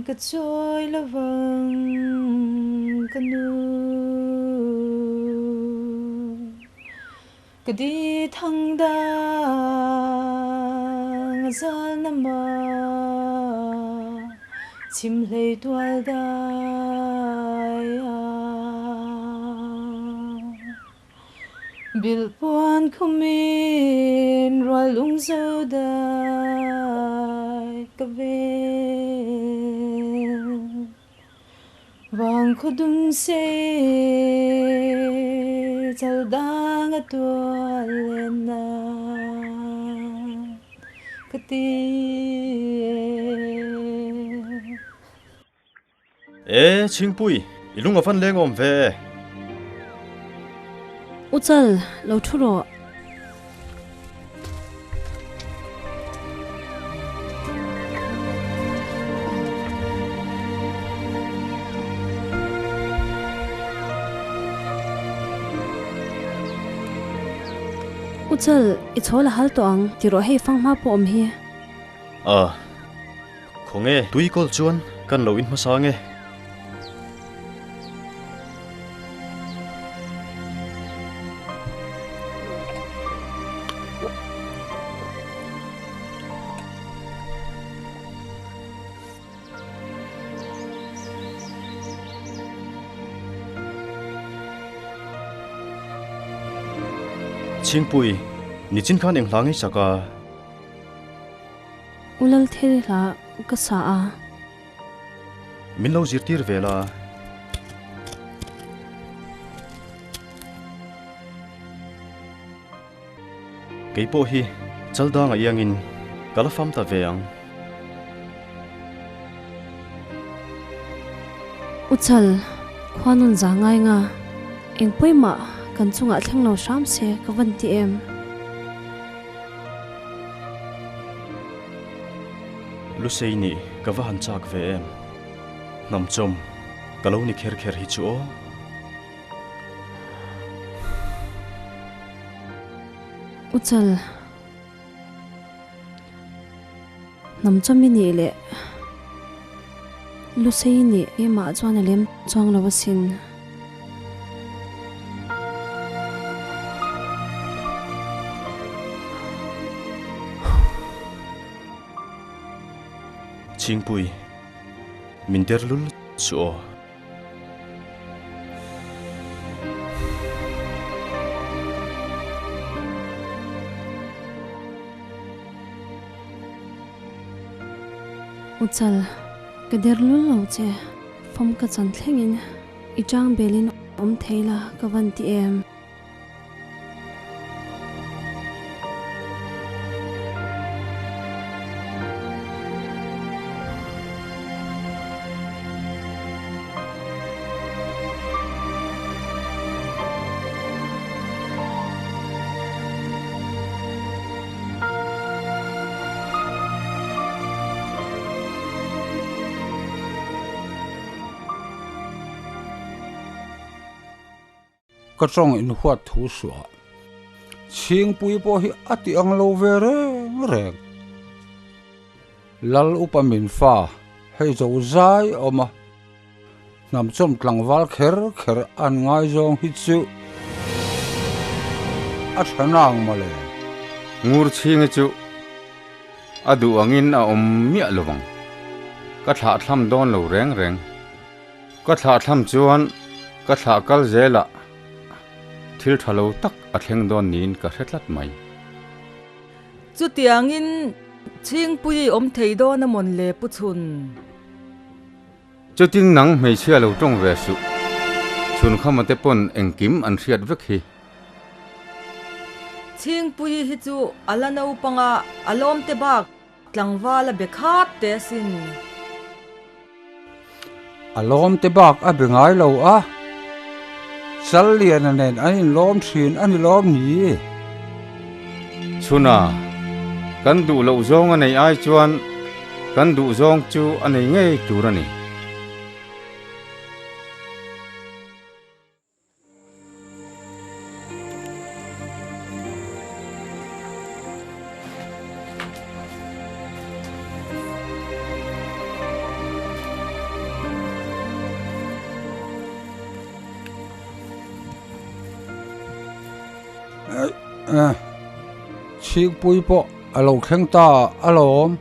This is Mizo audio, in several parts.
ka chawi lovang ka nu. Ka di thang dang a zal na ma chim hlei tual dai ah. Bilhpuan khumin rual lung zo dai ka vel. Vang khaw dum se chal dang a tual len na ka ti e. E Chhingpui, i lung a van leng awm ve. U Chal, lo thu rawh. U Chal, i chhawl a hal tawh ang, ti rawh hei fanghma pawh awm hi. A, khawnge tui kawl chuan kan lo in hmasa ange. Chhingpui, nichin khan eng hla ngei sak a? U Laltheri hla ka sa a. Min lo zirtir ve la. Kei pawh hi chaldang a iangin ka la fam ta ve ang. U Chal, khua nun za ngai nga, eng pawimah kan chungah thleng lo hram se ka van ti em? Lusei nih ka va han chak ve em? Hnam chawm ka lo ni kher kher hi chu aw. U Chal, hnam chawm i nih leh Lusei nih keimah chuan a lem chuang lo asin. Chhingpui, min der lul chu aw. U Chal, ka der lul lo che, fawm ka chan thlengin. I chang belin awm thei la ka van ti em? Ka tawng in huat thu suah. Chhingpui pawh hi a ti ang lo ve reng reng. Lal upa min fa hei zo zai awm a, hnamchawm tlangval kher kher an ngaizawng hi chu a tha nang mawle. Ngur chhingi chu A duh angin a awm miah lo vang. Ka thlah thlam dawn lo reng reng. Ka thlah thlam chuan ka thlah kal zelah thil tha lo tak a thleng dawn niin ka hre tlat mai. Chutiangin Chhingpui i awm thei dawn a mawn le Pu Chhun? Chutin nang hmeichhia lo tawng ve suh. Chhunkhama te pawn engkim an hriat vek hi. Chhingpuii hi chu a la naupang a, a lawm te bak tlangval a be khat te asin. A lawm te bak a be ngai lo a, Challiana nen an inlawm thin a ni lawm ni? Chhuna, kan duh loh zawng a nei ai chuan kan duh zawng chu a nei ngei tur a ni. Chhingpui pawh a lo thleng ta alawm,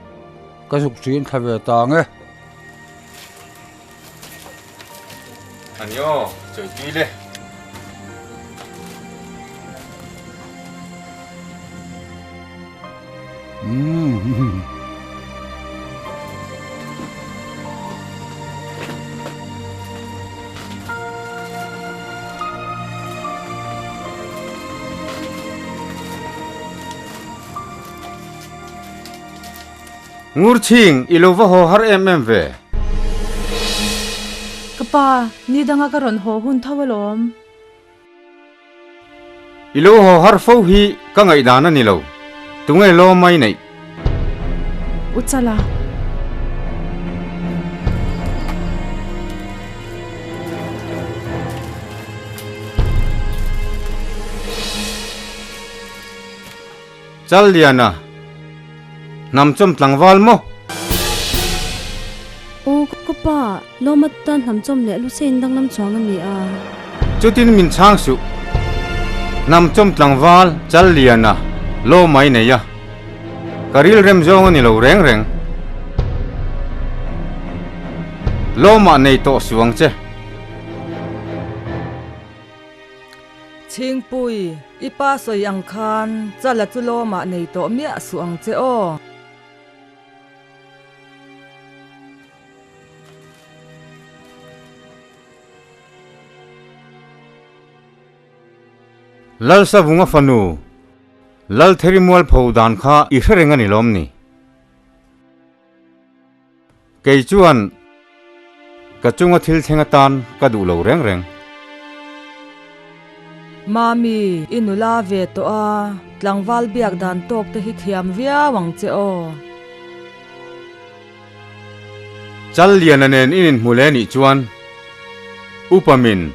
ka zuk ṭin thla ve ta ang e. Ani aw, chawi tui le. Ngurchhing, i lo va haw har em em ve. Ka pa, ni danga ka rawn haw hun tho alawm. I lo haw har fo hi ka ngaihdan a ni lo, tunge lawm mai neih? U Chala. Challiana, Hnamchawm tlangval maw? Aw ka pa, Lawma tan hnamchawm leh Lusein danglam chuang a ni a. Chutin min chhang suh. Hnamchawm tlangval Challiana lawm ai nei a, ka rilrem zawng a ni lo reng reng. Lawmah nei tawh suh ang che. Chhingpui, i pa sawi ang khan Chala chu lawmah nei tawh miah suh ang che aw. Lalsavunga fanu, Laltheri mualpho dan kha i hre reng a ni lawm ni? Kei chuan ka chunga thil thleng atan ka duh lo reng reng. Mami, i nula ve tawh a, tlangval biak dan tawk te hi thiam viau ang che aw. Challiana nen in inhmu leh nih chuan Upa min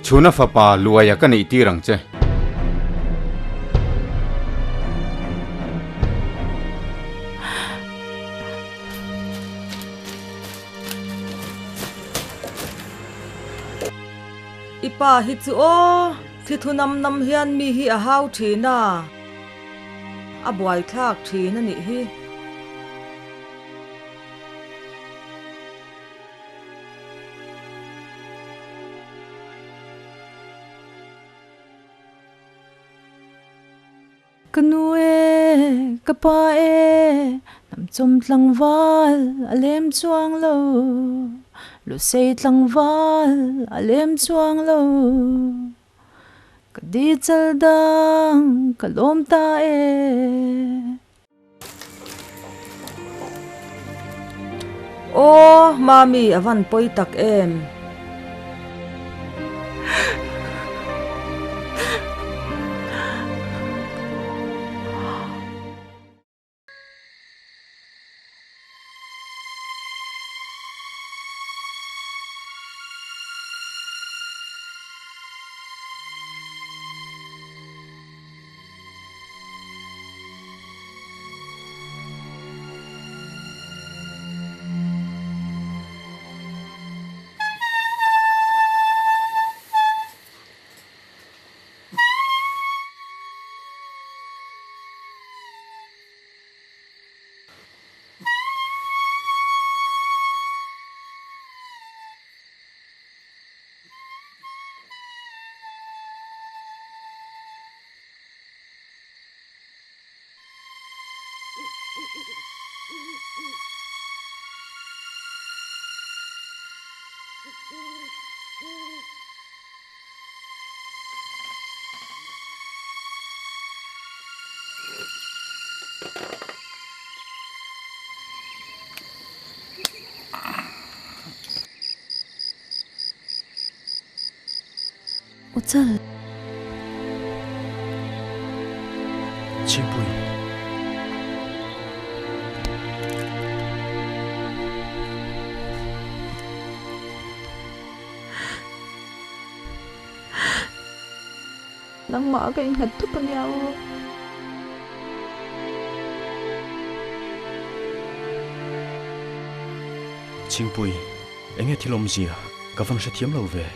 Chhuna fapa Luaia ka neih tir ang che. I pa hi chu aw, thi thu nam nam hian mi hi a hau thin a, a buaithlak thin a nih hi. Ka nu e, ka pa e, hnamchawm tlangval a lem chuang lo, Lusei tlangval a lem chuang lo. Ka di chal dang ka lawm ta e. Aw, Mami a van pawi tak em? U chal. Chhingpui. Nangmah ka innghat thup a nia aw. Chhingpui, enge thil awmzia ka van hrethiam lo ve.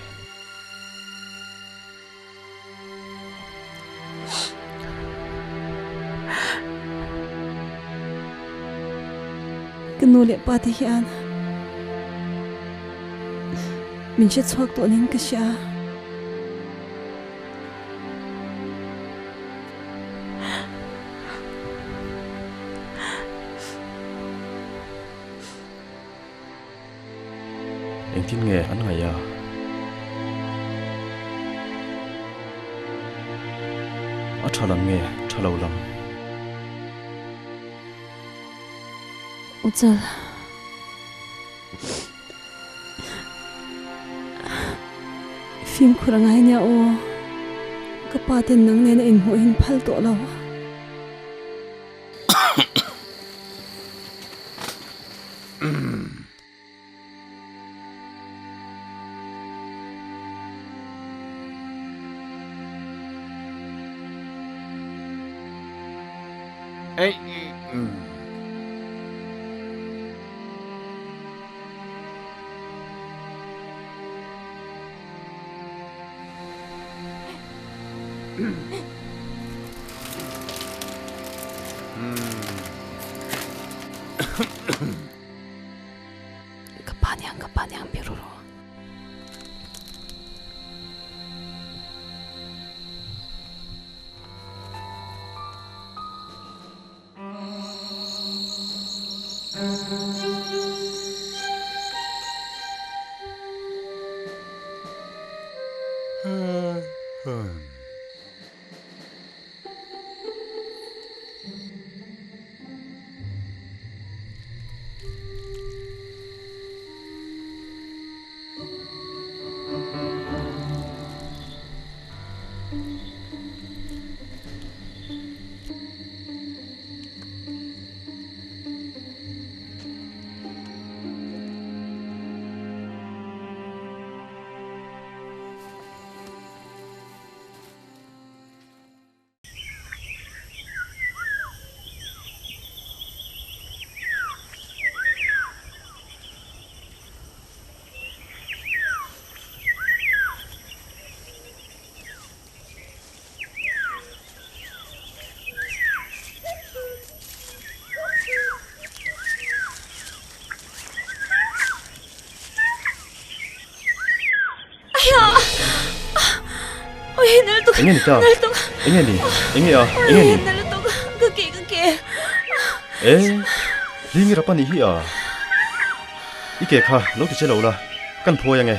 Ka nu leh pa te hian min hre chhuak tawh niin ka hria. Engtin nge an ngaih a? A tha lam nge tha lo lam? Uchal. Fimkhur a ngai nia aw. Ka pa ten nang nena inhmuh hin phal tawh lo. Ka pa niang, ka pa niang biru rawh. Enge ni ta? Enge ni? Enge a? Enge ni? E, hling i rap a nih hi a. I ke kha lo ti che lo la, kan phuai ange.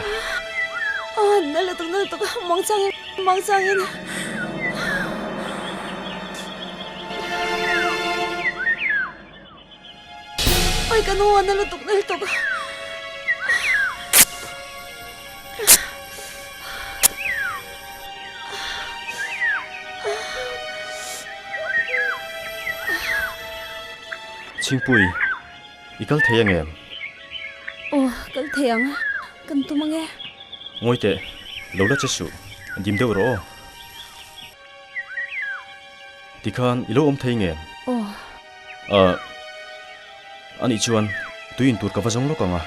Oi ka nu na lutuk na lutuk. Chhingpui, i kal thei ang em? Aw, kal thei ang. Kan tum ang e. Ngawi teh, lo la che suh. Dim deuh rawh aw. Tikhan i lo awm thei ngem? Aw. Ahh. Anih chuan tui in tur ka va zawng lawk ang a.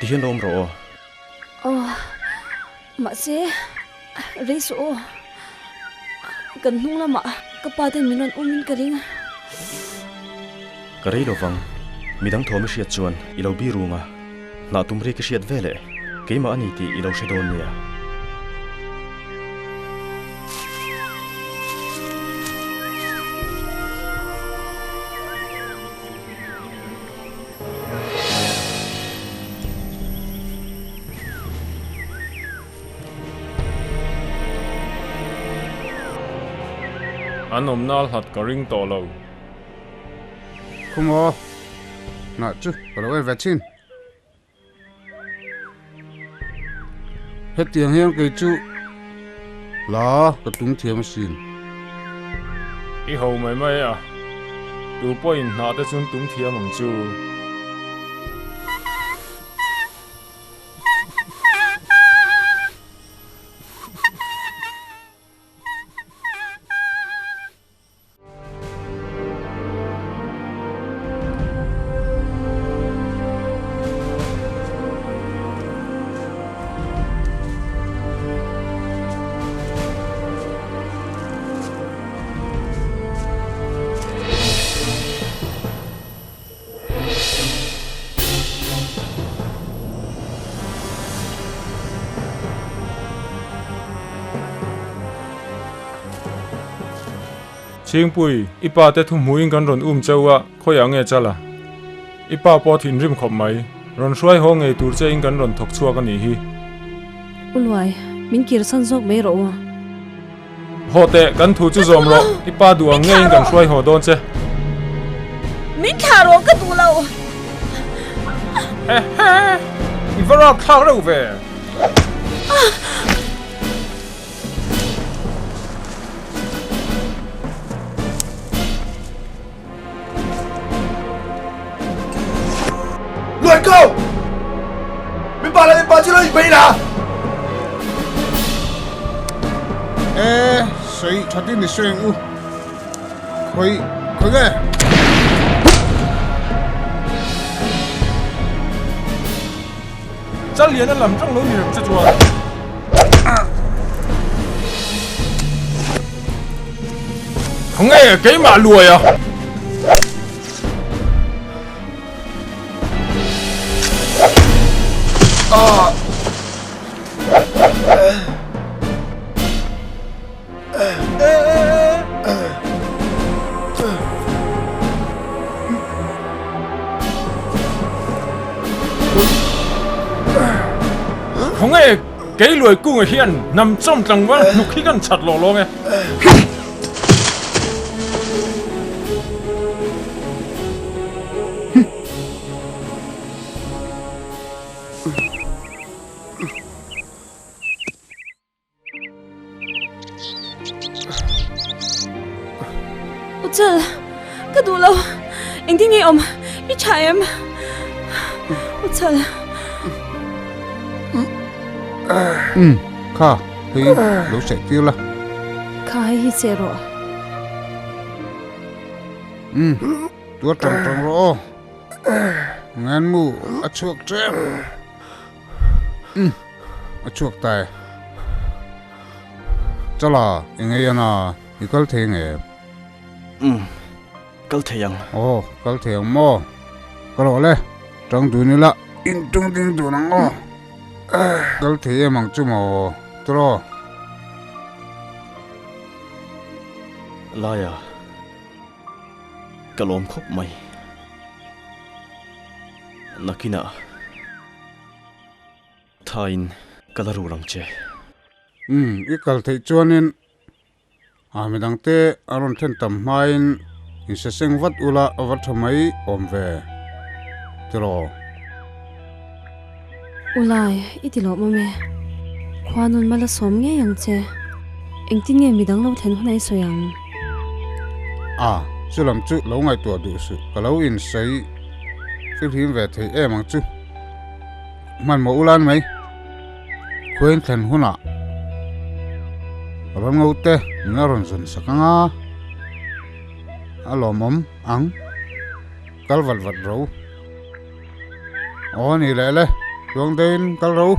Tihian lo awm rawh aw. Aw. Mahse, rei suh aw. Kan hnung lamah ka pa ten min rawn um in ka ring. Ka rei lovang. Midang thawm i hriat chuan i lo bi rung a. Hnah tum ri ka hriat ve leh keimah a ni tih i lo hre dawn nia. An awmna hlat ka ring tawh lo. Khumaw, hnah chu ka lo en ve thin. Hetiang hian kei chu hla ka tum thiam asin. I ho mai mai a, tu pawhin hnah te chun tum thiam ang chu. Chhingpui, i pa te thu hmuhin kan rawn um cheu a, khawiah nge chala? I pa pawh thinrim khawp mai. Rawn hruai haw ngei tur che in kan rawn thawk chhuak a nih hi. U Luai, min kir san zawk mai rawh u. Haw teh, kan thu chu zawm rawh. I pa duh ang ngeiin kan hruai haw dawn che. Min thlah rawh ka duh lo. Hehe, i va rap thlak reuh ve. Luai ko! Min pa le min pa chu lo in bei la! E, sei thatin ni seng u. Khoi, khoi nge? Chalian a lam tang lo ni reng che chuan. Khawnge keimah luai a. Khawnge kei luai kunga hian hnam chawm tlangval hnuk hi kan chhat lawh lawng e. Uchal, ka duh lo. Engtin nge awm? I tha em? Uchal. Um, kha, hei lo seh tir la. Kha hei hi seh rawh. Um, tuar tang tang rawh aw. Ngan mu a chhuak ṭep. A chhuak ta e. Chala, i ngei ana, i kal thei nge? Umm, kal thei ang. Aw, kal thei ang maw? Ka rawh le, tang dun ila, in tung ding dun ang aw. Kal thei em ang chu maw, tiraw? Laia, ka lawm khawp mai. Nakinah. Thain ka la rul ang che. Umm, i kal theih chuanin a midangte a rawn then tam hmain insaseng vat ula a va tha mai awm ve tiraw? Ulai, i ti lawm awm e. Khua nun mal a sawm ngei ang che. Engtin nge midang lo thlen hunah i sawi ang? A, chulam chu lo ngaihtuah duh suh, ka lo insawi fihlim ve thei em ang chu. Hmanhmawh ulan mai. Khuain thlen hunah rawn ngo te min a rawn zawn sak ang a, a lawmawm ang. Kal vat vat ro. Aw ni leh le, tluang deuhin kal ro.